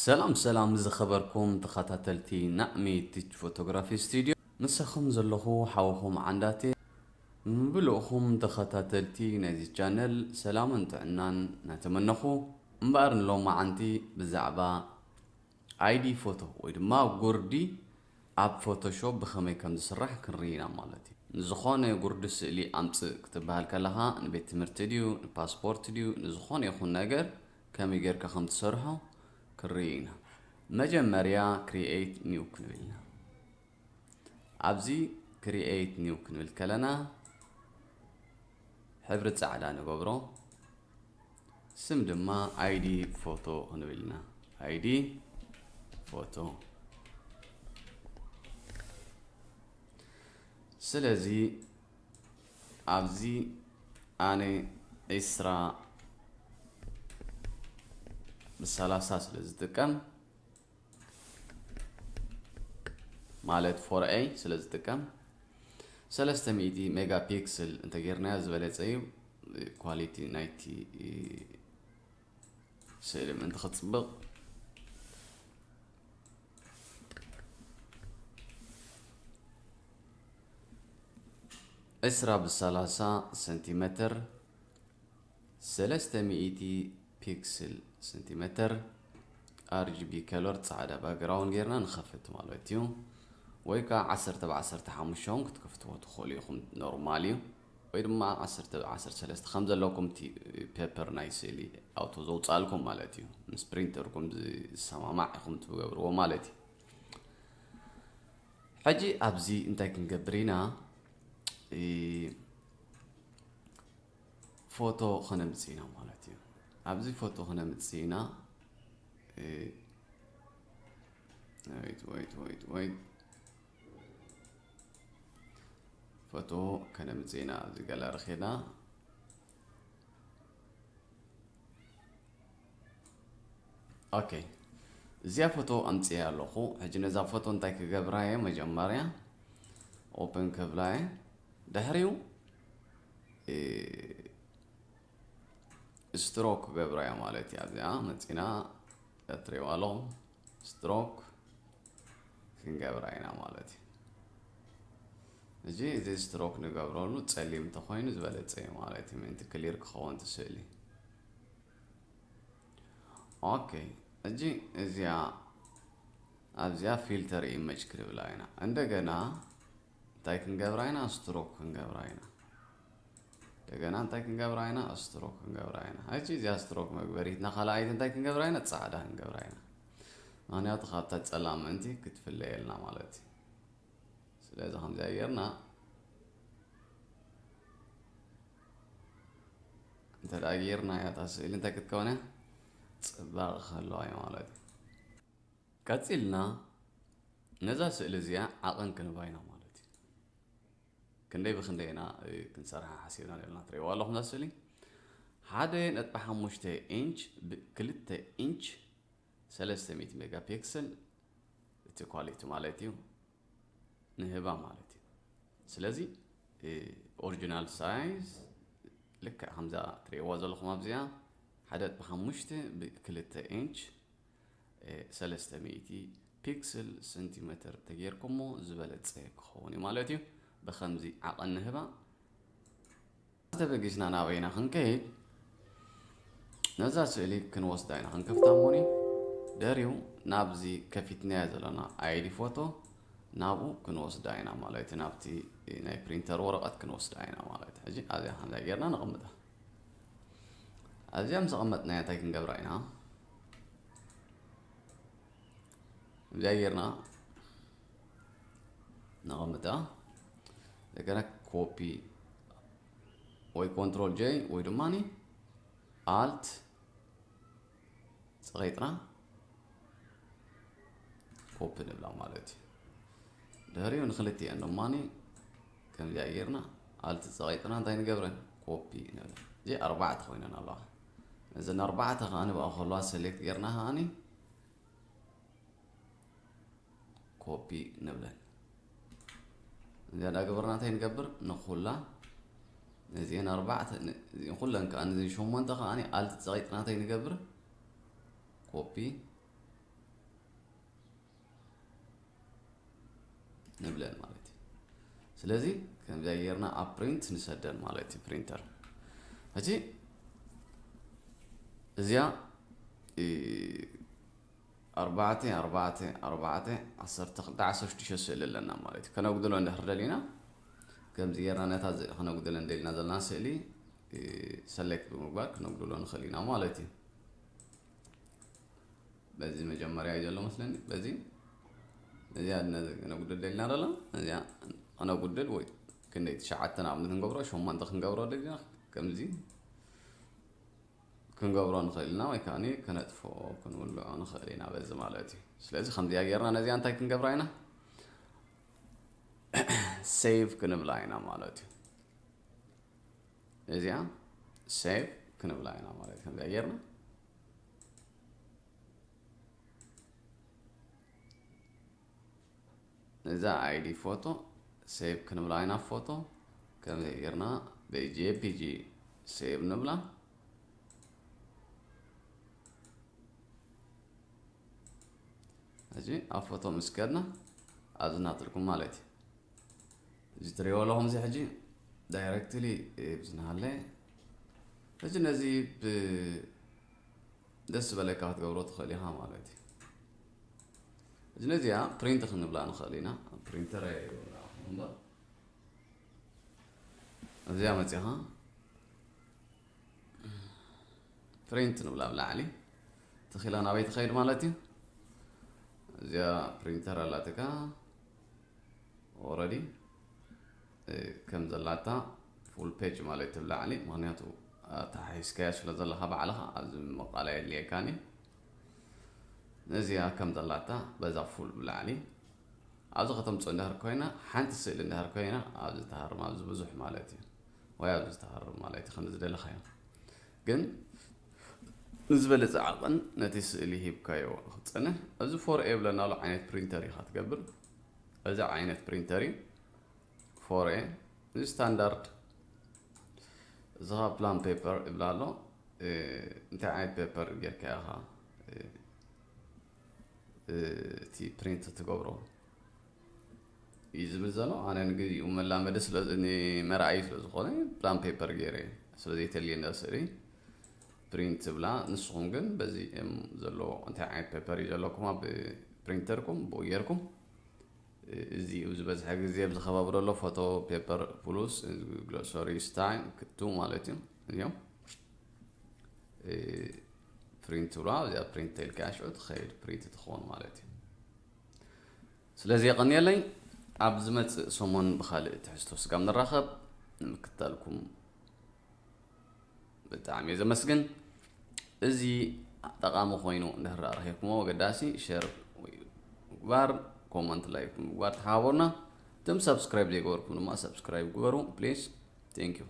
ሰላም ሰላም ዝኸበርኩም ተኸታተልቲ ናእሚ ቲች ፎቶግራፊ ስቱድዮ፣ ምሳኹም ዘለኹ ሓውኹም ዓንዳቴ። ምብልእኹም ተኸታተልቲ ናይዚ ቻነል ሰላምን ጥዕናን እናተመነኹ፣ እምበኣር ንሎማዓንቲ ብዛዕባ ኣይዲ ፎቶ ወይ ድማ ጉርዲ ኣብ ፎቶሾፕ ብኸመይ ከም ዝስራሕ ክንርኢ ኢና ማለት እዩ። ንዝኾነ ጉርዲ ስእሊ ኣምጽእ ክትበሃል ከለኻ፣ ንቤት ትምህርቲ ድዩ፣ ንፓስፖርት ድዩ፣ ንዝኾነ ይኹን ነገር ከመይ ጌርካ ከም ትሰርሖ ክንርኢ ኢና። መጀመርያ ክሪኤት ኒው ክንብል ኢና። ኣብዚ ክሪኤት ኒው ክንብል ከለና፣ ሕብሪ ጻዕዳ ንገብሮ፣ ስም ድማ ኣይዲ ፎቶ ክንብል ኢና። ኣይዲ ፎቶ። ስለዚ ኣብዚ ኣነ ዒስራ ብሰላሳ ስለ ዝጥቀም፣ ማለት ፎር ኤ ስለ ዝጥቀም፣ ሰለስተ ሚእቲ ሜጋ ፒክስል እንተጌርናዮ ዝበለጸ እዩ። ኳሊቲ ናይቲ ስእሊ ምእንቲ ክጽብቕ፣ ዕስራ ብሰላሳ ሰንቲሜትር፣ ሰለስተ ሚእቲ ፒክስል ሰንቲሜትር፣ ኣር ጂ ቢ ከለር ጻዕዳ ባክግራውንድ ጌርና ንኸፍት ማለት እዩ። ወይ ከኣ ዓሰርተ ብዓሰርተ ሓሙሽተ እውን ክትከፍትዎ ትኽእሉ ኢኹም፣ ኖርማል እዩ። ወይ ድማ ዓሰርተ ብዓሰርተ ሰለስተ ከም ዘለኩም፣ እቲ ፔፐር ናይ ስእሊ ኣውቶ ዘውጻልኩም ማለት እዩ። ምስ ፕሪንተርኩም ዝሰማማዕ ኢኹም ትገብርዎ ማለት እዩ። ሕጂ ኣብዚ እንታይ ክንገብር ኢና? እ፣ ፎቶ ከነምጽእ ኢና ማለት እዩ። ኣብዚ ፎቶ ከነምጽእ ኢና። እ፣ ወይት፣ ወይት፣ ወይት፣ ወይት። ፎቶ ከነምጽእ ኢና ኣብዚ ጋላሪ ኬድና። ኦኬ፣ እዚኣ ፎቶ ኣምጽእያ ኣለኹ። ሕጂ ነዛ ፎቶ እንታይ ክገብራ እየ? መጀመርያ ኦፕን ክብላ እየ። ድሕሪኡ፣ እ፣ ስትሮክ ክገብራ እየ ማለት እዩ። ኣብዚኣ መጺና እትሪእዋ ኣለኹም፣ ስትሮክ ክንገብራ ኢና ማለት እዩ። እዚ፣ እዚ ስትሮክ ንገብረሉ ጸሊም እንተኾይኑ ዝበለጸ እዩ ማለት እዩ፣ ምእንቲ ክሊር ክኸውን እቲ ስእሊ። ኦኬ፣ ሕጂ እዚኣ፣ ኣብዚኣ ፊልተር ኢመጅ ክንብላ ኢና። እንደገና እንታይ ክንገብራ ኢና? ስትሮክ ክንገብራ ኢና። እንደገና እንታይ ክንገብራ ኢና? ስትሮክ ክንገብራ ኢና። ሕጂ እዚኣ ስትሮክ መግበሪትና ካልኣይቲ እንታይ ክንገብራ ኢና? ጻዕዳ ክንገብራ ኢና። ምኽንያቱ ካብታ ጸላም ምእንቲ ክትፍለየልና ማለት እዩ። ስለዚ ከምዚኣ ጌርና፣ እንተ ደኣ ጌርናያ እታ ስእሊ እንታይ ክትከውን እያ? ጽባቐ ክህልዋ እዩ ማለት እዩ። ቀጺልና ነዛ ስእሊ እዚኣ ዓቐን ክንህባ ኢና ማለት እዩ። ክንደይ ብክንደይ ኢና፣ እ፣ ክንሰርሓ ሓሲብና ዘለና ትርእይዋ ኣለኹም እዛ ስእሊ። ሓደ ነጥቢ ሓሙሽተ ኢንች ብ ክልተ ኢንች ሰለስተ ሚእቲ ሜጋ ፒክስል እቲ ኳሊቲ ማለት እዩ፣ ንህባ ማለት እዩ። ስለዚ፣ እ፣ ኦሪጂናል ሳይዝ ልክዕ ከምዛ ትርእይዋ ዘለኹም ኣብዚኣ ሓደ ነጥቢ ሓሙሽተ ብ ክልተ ኢንች፣ እ፣ ሰለስተ ሚእቲ ፒክስል ሰንቲሜትር ተጌርኩሞ ዝበለጸ ክኸውን እዩ ማለት እዩ። ብኸምዚ ዓቐን ንህባ። ተበጊስና ናበይና ክንከይድ፣ ነዛ ስእሊ ክንወስዳ ኢና፣ ክንከፍታ እሞኒ። ደሪው ናብዚ ከፊትናዮ ዘለና ኣይዲ ፎቶ ናብኡ ክንወስዳ ኢና ማለት እዩ። ናብቲ ናይ ፕሪንተር ወረቐት ክንወስዳ ኢና ማለት እዩ። ሕጂ ኣብዚኣ ከምዚኣ ጌርና ነቐምጣ። ኣብዚኣ ምስ ኣቐመጥናያ እንታይ ክንገብራ ኢና? እዚኣ ጌርና ነቐምጣ። እንደገና ኮፒ ወይ ኮንትሮል ጄ ወይ ድማ ኣልት ጸቒጥና ኮፒ ንብላ ማለት እዩ። ድሕሪኡ ንኽልቲኤን ድማ ከምዚኣ ጌርና ኣልት ጸቒጥና እንታይ ንገብረን? ኮፒ ንብለን። እዚ ኣርባዕተ ኮይነን ኣለዋ። እዘን ኣርባዕተ ከኣ ንብኣ ከለዋ ሰሌክት ጌርና ከኣ ኮፒ ንብለን። እዚኣ ዳገበርና እንታይ ንገብር? ንኹላ ነዚአን ኣርባዕተ፣ ን-፣ እዚአን ኩለን ከኣ፣ ነዚአን ሸሞንተ ከኣ ኣልት ጸቒጥና እንታይ ንገብር? ኮፒ ንብለን ማለት እዩ። ስለዚ ከምዚኣ ጌርና ኣብ ፕሪንት ንሰደን ማለት እዩ። ፕሪንተር ሕጂ እዚኣ ኣርባዕተ ኣርባዕተ ኣርባዕተ ዓሰርተ ክልተ ዓሰርተ ሽዱሽተ ስእሊ ኣለና ማለት እዩ። ከነጉድሎ እንድሕር ደሊና ከምዚ ጌርና ነታ ከነጉድለን ደሊና ዘለና ስእሊ ሰሌክት ብምግባር ክነጉድሎ ንኽእል ኢና ማለት እዩ። በዚ መጀመርያ እዩ ዘሎ መስለኒ። በዚ እዚኣ ነጉድል ደሊና ደላ እዚኣ ከነጉድል ወይ ክንደይ ትሽዓተ ንኣብነት ክንገብሮ ሸሞንተ ክንገብሮ ደሊና ከምዚ ክንገብሮ ንኽእል ኢና ወይ ከዓ ከነጥፍኦ ክንውልዖ ንኽእል ኢና በዚ ማለት እዩ። ስለዚ ከምዚኣ ጌርና ነዚኣ እንታይ ክንገብራ ኢና? ሴቭ ክንብላ ኢና ማለት እዩ። እዚኣ ሴቭ ክንብላ ኢና ማለት እዩ። ከምዚኣ ጌርና እዛ ኣይዲ ፎቶ ሴቭ ክንብላ ኢና። ፎቶ ከምዚ ጌርና ብጄፒጂ ሴቭ ንብላ። እዚ ኣብ ፎቶ ምስ ከድና ኣብዚ ናትልኩም ማለት እዩ። እዚ ትሪእዎ ኣለኹም እዚ ሕጂ ዳይሬክትሊ ብዝናሃለ ሕጂ ነዚ ብ ደስ ዝበለካ ክትገብሮ ትኽእል ኢኻ ማለት እዩ። እዚ ነዚኣ ፕሪንት ክንብላ ንኽእል ኢና። ፕሪንተር እምበር እዚኣ መፂኻ ፕሪንት ንብላ ብላዕሊ ተኺላ ናበይ ትኸይድ ማለት እዩ። እዚኣ ፕሪንተር ኣላትካ ኦረዲ ከም ዘላታ ፉል ፔጅ ማለት ትብላዕሊ ምክንያቱ ተሓሒዝካዮ ስለ ዘለካ ባዕልካ ኣብዚ ምቃላ የድልየካኒ ነዚኣ ከም ዘላታ በዛ ፉል ብላዕሊ ኣብዚ ከተምፅኦ እንድሕር ኮይና ሓንቲ ስእሊ እንድሕር ኮይና ኣብዚ ተሃርም ኣብዚ ብዙሕ ማለት እዩ ወይ ኣብዚ ተሃርም ማለት እዩ ከም ዝደለካዮ ግን ንዝበለፀ ዓቐን ነቲ ስእሊ ሂብካዮ ክፀንሕ እዚ ፎር ኤ ብለናሉ ዓይነት ፕሪንተር ኢካ ትገብር እዚ ዓይነት ፕሪንተር እዩ ፎር ኤ እዚ ስታንዳርድ እዚ ካ ፕላን ፔፐር ይብላ ኣሎ እንታይ ዓይነት ፔፐር ጌርካ ኢኻ እቲ ፕሪንት ትገብሮ እዩ ዝብል ዘሎ ኣነ ንግዚኡ መላመዲ መርኣዩ ስለ ዝኾነ ፕላን ፔፐር ገይረ ስለዘይተልየ እንዳ ስእሊ ፕሪንት ትብላ ንስኹም ግን በዚ ዘሎ እንታይ ዓይነት ፔፐር እዩ ዘለኩም ኣብ ፕሪንተርኩም ብኡ ጌርኩም እዚ ዝበዝሐ ግዜ ኣብዚ ከባቢ ዘሎ ፎቶ ፔፐር ፕሉስ ግሎሶሪ ስታይል ክቱ ማለት እዩ እዚኦም ፕሪንት ብላ እዚኣ ፕሪንት ተልካ ሽዑ ትኸይድ ፕሪንት ትኸውን ማለት እዩ ስለዚ የቐንየለይ ኣብ ዝመፅእ ሰሞን ብካልእ ትሕዝቶ ስጋብ ንራኸብ ንምክታልኩም ብጣዕሚ እየ ዘመስግን እዚ ጠቓሚ ኮይኑ እንድሕር ረኺብኩሞ ኣገዳሲ ሸር ምግባር ኮመንት ላይክ ምግባር ተሓባበሩና እቶም ሳብስክራይብ ዘይገበርኩም ድማ ሳብስክራይብ ግበሩ please thank you